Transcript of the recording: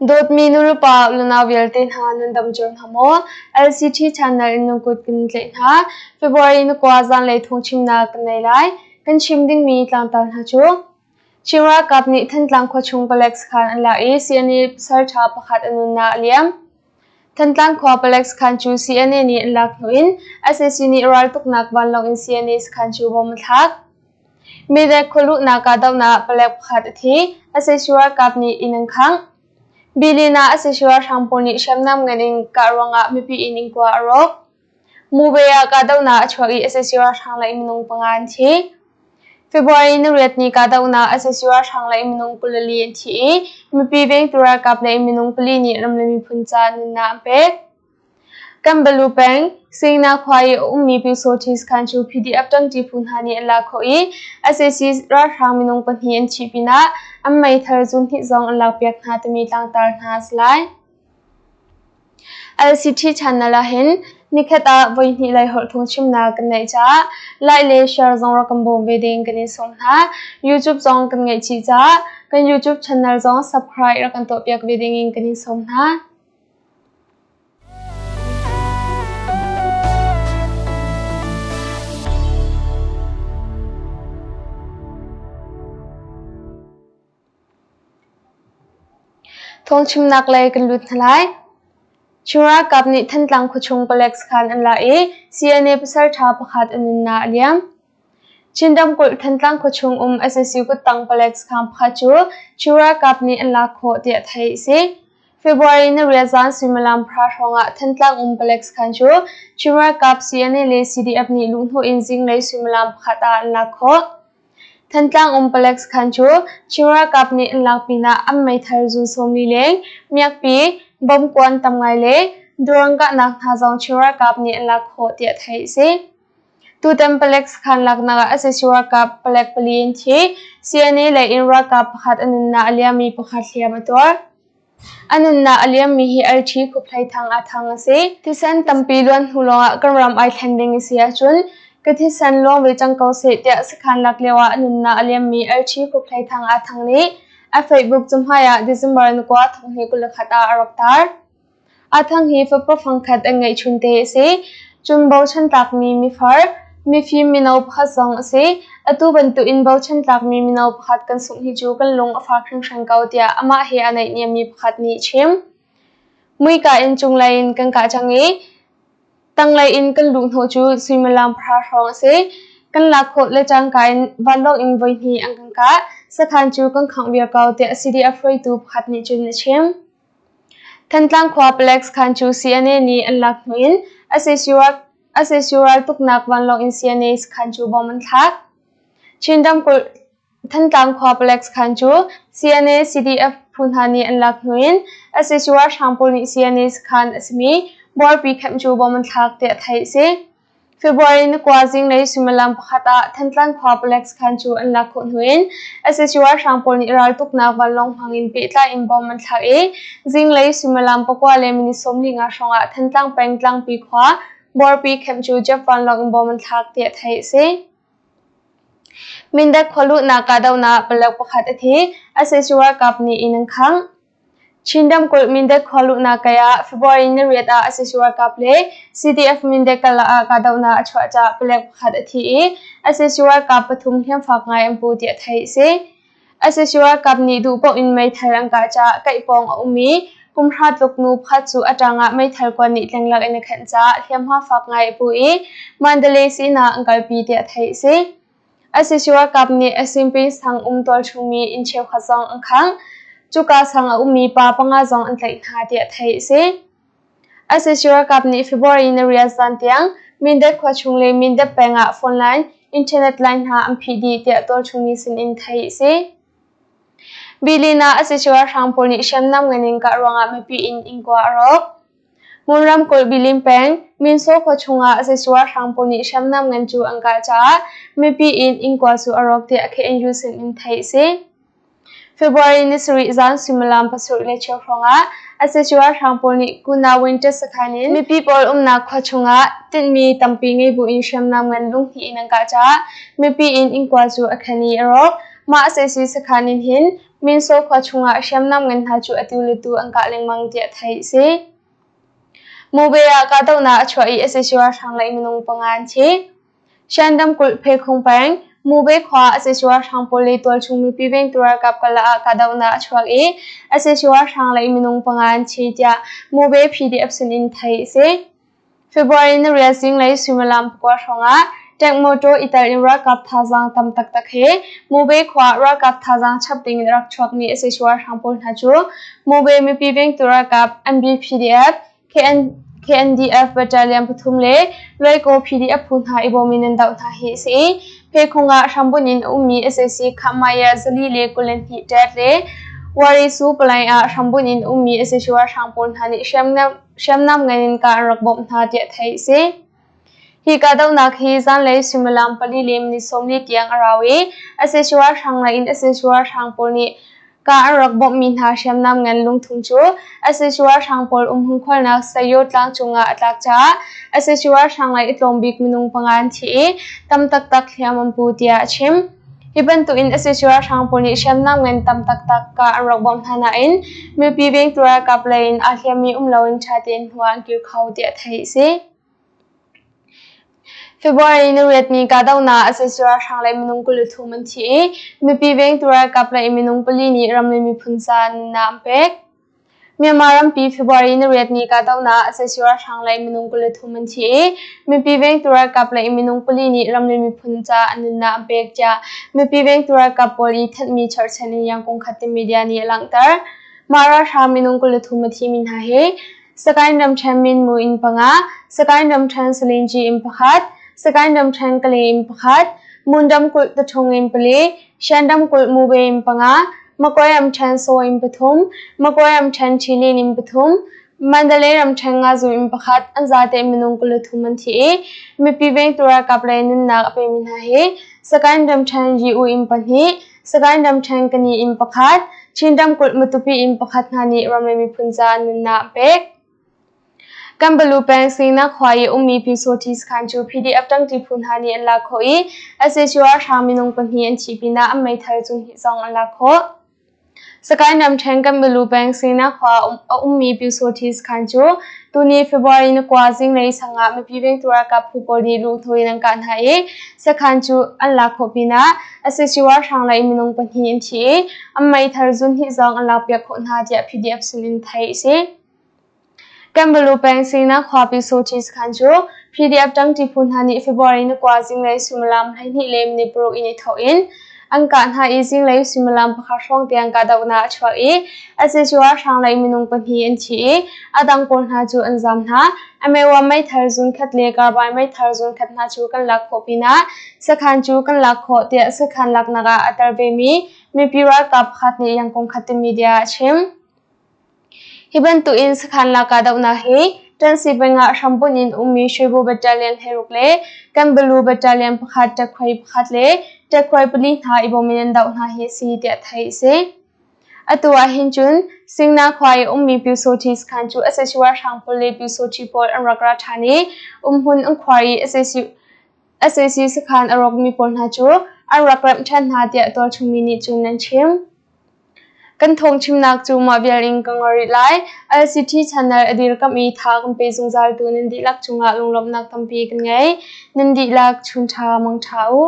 Dawtmi nulepa unau vialte hna nan dam cio hna maw? LCT channel in nan kut kan tlaih hna. February ni kua zanlei phungchimnak kan nei lai. Kan chim dingmi tlangtar hna cu Chin ralkap nih Thantlang khuachung palek sakhan an lak i CNA pasalṭha pakhat a nunnak a liam. Thantlang khua palek sakhan cu CNA nih an lak hnu in sac nih raltuknak vanlawng in CNA sakhan cu bom a thlak. Midek khualuhnak kahdohnak palek pakhat a thi. Sac ralkap nih inn an khangh. Bilin ah sac ralhrang pawl nih hriamnam ngan in kah ruangah mipi inn innkua a rawk. Mube ah kahdohnak a chuak i sac ralhrang lei minung panga an thi. February ni riat ni kahdohnak sac ralhrang lei minung 24 an thi i mipi vengtu ralkap lei minung pali nih ram le miphun ca nunnak an pek. Kanbalu peng, Singna khua i a ummi Pyusawhti sakhan cu PDF ṭangṭi phu hna nih an lak khawh i sac ralhrang minung pahnih an thih pinah an meithal zunhnih zong an lakpiak hna timi tlangtar hna a si lai. LCT channel ahhin nikhat ah voihnih Laiholh phungchimnak kan neih caah like le share zong rak kan bawm ve ding kan in sawm hna. YouTube zong kan ngeih chih caah kan YouTube channel zong subscribe rak kan tuahpiak ve ding in kan in sawm hna. Thawngchimnak lei kan lut hna lai. Chin ralkap nih Thantlang khuachung palek sakhan an la i CNA pasalṭha pakhat a nunnak a liam. Chin ramkulh Thantlang khuachung um sac kuttang palek sakhan pakhat cu Chin ralkap nih an lak khawh tiah theih a si. February ni riat zan suimilam pahra hrawngah Thantlang um palek sakhan cu Chin ralkap CNA le CDF nih luhhnawh in zinglei suimilam pakhat ah an lak khawh. Thantlang um palek sakhan cu Chin ralkap nih an lak pinah an meithal zun 40 leng, miakpi, bomkuan tam ngai le drone kahnak hna zong Chin ralkap nih an lak khawh tiah theih a si. Tutan palek sakhan laknak ah sac ralkap palek pali an thi. CNA lei in ralkap pakhat a nunnak a liammi pakhat hliam a tuar. A nunnak a liammi hi LT Khuphlei Thang Ah Thang a si. Thisen tampi luan hnu lawngah kan ram ai thlen ding a si ahcun ka thisen luang ve cang ko seh tiah sakhan lak lioah a nunnak a liammi LT Khuphlei Thang Ah Thang nih a Facebook cahmai ah December ni kua thonghnih 21 ah a rak tar. Ah Thang hi fapa fangkhat an ngeihchun te a si. Cun bochan tlakmi mifar, mifim mino pakhat zong a si. Atu bantukin bochan tlakmi mino pakhat kan sungh hi cu kan lung a fak hringhran ko tiah amah he a naihniammi pakhat nih a chim. Muika in cunglei in kan kah cang i Tanglei in kan luhhnawh cu suimilam pahra hrawng a si. Kan lak khawh le cangka in vanlawng in voihnih an kan kah. Sakhan cu kan khangh viar ko tiah CDF hruaitu pakhat nih cun a chim. Thantlang khua palek sakhan cu CNA nih an lak hnu in sac raltuknak vanlawng in CNA sakhan cu bom an thlak. Chin ramkulh Thantlang khua palek sakhan cu CNA CDF phu hna nih an lak hnu in sac ralhrang pawl nih CNA sakhan a simi Buarpi camp cu bom an thlak tiah theih a si. February ni kua zinglei suimilam pakhat ah Thantlang khua palek sakhan cu an lak khawh hnu in sac ralhrang pawl nih raltuknak vanlawng hmang in pehtlai in bom an thlak i zinglei suimilam pakua le minute 45 hrawng ah Thantlang peng Tlangpi khua Buarpi camp cu jet vanlawng in bom an thlak tiah theih a si. Mindat khualuhnak kahdohnak palek pakhat a thi. Sac ralkap nih inn an khangh. Chin ramkulh Mindat khua luhnak kai ah February ni riat ah sac ralkap le CDF Mindat karlak ah kahdohnak a chuah caah palek pakhat a thi i sac ralkap pathum hliamfak ngai an pu tiah theih a si. Sac ralkap nih duh paoh in meithal an kah caah kaih pawng a um i kum hra tluk nu pakhat cu a ṭang ah meithal kuan nih tlenglak in a khenh caah hliamhma fak ngai a pu i Mandalay sii-inn ah an kalpi tiah theih a si. Sac ralkap nih SMP sang um tualchungmi inn cheukhat zong an khangh. Cuka sang a ummi pa panga zong an tlaih hna tiah theih a si. Sac ralkap nih February ni riat zan tiang Mindat khua chung le Mindat peng ah phone line, internet line hna an phih dih tiah tualchungmi sinin theih a si. Bilin ah sac ralhrang pawl nih hriamnam ngan in kah ruangah mipi inn innkua a rawk. Ngun ramkulh Bilin peng, Minsaw khua chungah sac ralhrang pawl nih hriamnam ngan cu an kah caah mipi inn innkua cu a rawk tiah KNU sinin theih a si. February ni sarih zan suimilam pasarih le cheu hrawngah sac ralhrang pawl nih Kuna Winter sakhan in mipi pawl umnak khua chungah tinhmi tampi ngei buin hriamnam ngan lunghnih in an kah caah mipi inn innkua cu a khen i a rawk. Mah sac sakhan in hin Minso khua chungah hriamnam ngan hna cu atu le tu an kah lengmang tiah theih a si. Mube ah kahdohnak a chuah i sac ralhrang lei minung panga an thi. Shan ramkulh Phekhung peng, Mube khua sac ralhrang pawl le tualchung mipi vengtu ralkap karlak ah kahdohnak a chuak i sac ralhrang lei minung panga an thi tiah Mube PDF sinin theih a si. February ni riat zinglei suimilam pakua hrawngah tank motor i tel in ralkap thazaang tam taktak he Mube khua ah ralkap thazaang chap dingin a rak chuakmi sac ralhrang pawl hna cu Mube mipi vengtu ralkap MBPDF, KN, KNDF battalion pathum le Loikaw PDF phu hna i bawm in an doh hna hi a si. Phekhung ah hrambunh in a ummi sac Khahmaya 422 tet le Warisu Palai ah hrambunh in a ummi sac ralhrang pawl hna nih hriamnam hriamnam ngan in kah an rak bawmh hna tiah theih a si. Hi kahdohnak hi zanlei suimilam pali le minute 40 tiang a rau i sac ralhrang lei in sac ralhrang pawl nih kah an rak bawmhmi hna hriamnam ngan lungthum cu sac ralhrang pawl umhmun khualnak Sayo tlang cungah a tlak caah sac ralhrang lei i tlawm bik minung panga an thi i tam taktak hliam an pu tiah a chim. Hi bantukin sac ralhrang pawl nih hriamnam ngan tam taktak kah an rak bawmh hna nain mipi vengtu ralkap lei in aa hliammi um loin ṭha tein hnu ah an kir kho tiah theih a si. February ni riat ni kahdohnak sac ralhrang lei minung 23 an thi i mipi vengtu ralkap lei minung pali nih ram le miphun ca nunnak an pek. Myanmar rampi February ni riat ni kahdohnak sac ralhrang lei minung 23 an thi i mipi vengtu ralkap lei minung pali nih ram le miphun ca an nunnak an pek tiah mipi vengtu ralkap pawl i thanhmi cherhchan in Yangon Khatte media nih a langhter. Mah ralhrang minung 23 a thimi hna hi Sagaing ramṭhen Minmu inn panga, Sagaing ramṭhen Salinci inn pakhat, Sagaing ramṭhen Kale inn pakhat, Mun ramkulh Taṭhung inn pali, Shan ramkulh Mube inn panga, Magway ramṭhen Saw inn pathum, Magway ramṭhen Ṭhilin inn pathum, Mandalay ramṭhen Ngazu inn pakhat an zate minung 23 an thi i mipi vengtu ralkap lei nunnak a pemi hna hi Sagaing ramṭhen Yi-U inn pahnih, Sagaing ramṭhen Kani inn pakhat, Chin ramkulh Matupi inn pakhat hna nih ram le miphun ca nunnak an pek. Kanbalu peng Singnak khua i ummi Pyusawhti sakhan cu PDF ṭangṭi phu hna nih an lak khawh i sac ralhrang minung pahnih an thih pinah an meithal cung hnih zong an lak khawh. Sagaing ramṭhen Kanbalu peng Singnak khua a ummi Pyusawhti sakhan cu tuni February ni kua zinglei sang ah mipi vengtu ralkap phu pawl nih luhhnawh in an kah hna i sakhan cu an lak khawh pinah sac ralhrang lei minung pahnih an thi i an meithal zun hnih zong an lakpiak khawh hna tiah PDF sinin theih a si. Kanbalu peng Sinak khuapi Sochi sakhan cu PDF ṭangṭi phu hna nih February ni kua zinglei suimilam 12 le minute paruk in i thawh in an kah hna i zinglei suimilam pakhat hrawng tiang kahdohnak a chuak i sac ralhrang lei minung pahnih an thi i a dang pawl hna cu an zaam hna. Amewa meithal zunkhat le Karbai meithal zunkhat hna cu kan lak khawh pinah sakhan cu kan lak khawh tiah sakhan laknak ah a tel vemi mipi ralkap pakhat nih Yangon Khatte media a chim. Hi bantukin sakhan lak kahdohnak hi Ṭansi peng ah hrambunh in ummi Shwebu Battalion hleiruk le Kanbalu Battalion pakhat ṭekhuai pakhat le ṭekhuai pali hna i bawm in an doh hna hi a si tiah theih a si. Atu ah hin cun Singna khua i ummi Pyusawṭhi sakhan cu sac ralhrang pawl le Pyusawṭhi pawl an rak ra ṭhan i umhmun an khuar i sac sakhan a rawkmi pawl hna cu an rak remh ṭhan hna tiah tualchungmi nih cun an chim. Kan thawngchimnak cu mah vial in ka ngol rih lai. LCT channel a dirkamh i tha kan pe zungzaltu nan dihlak cungah lunglawmhnak tampi kan ngei. Nan dihlak chunṭha mangṭha u.